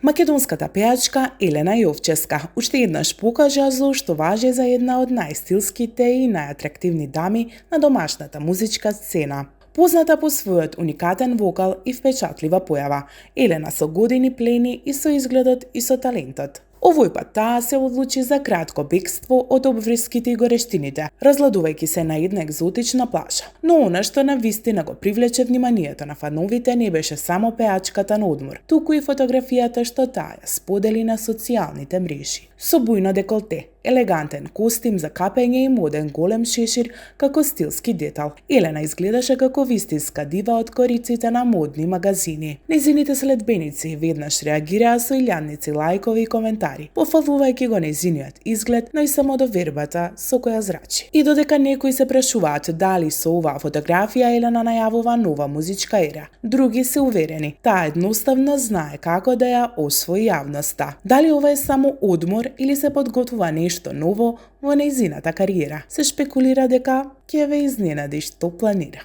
Македонската пеачка Елена Јовчевска уште еднаш покажа зошто важи за една од најстилските и најатрактивни дами на домашната музичка сцена. Позната по својот уникатен вокал и впечатлива појава, Елена со години плени и со изгледот и со талентот. Овој пат таа се одлучи за кратко бегство од обврските и горештините, разладувајќи се на една екзотична плажа. Но она што навистина го привлече вниманието на фановите не беше само пеачката на одмор, туку и фотографијата што таа ја сподели на социјалните мрежи. Со бујно деколте, елегантен костим за капење и моден голем шешир како стилски детал, Елена изгледаше како вистинска дива од кориците на модни магазини. Незините следбеници веднаш реагираа со илјадници лајкови и коментари, пофалувајќи го незиниот изглед, но и самодовербата со која зрачи. И додека некои се прашуваат дали со оваа фотографија Елена најавува нова музичка ера, други се уверени, таа едноставно знае како да ја освои јавноста. Дали ова е само одмор или се подготвува нешто ново во нејзината кариера? Се шпекулира дека ќе ве изненади што планира.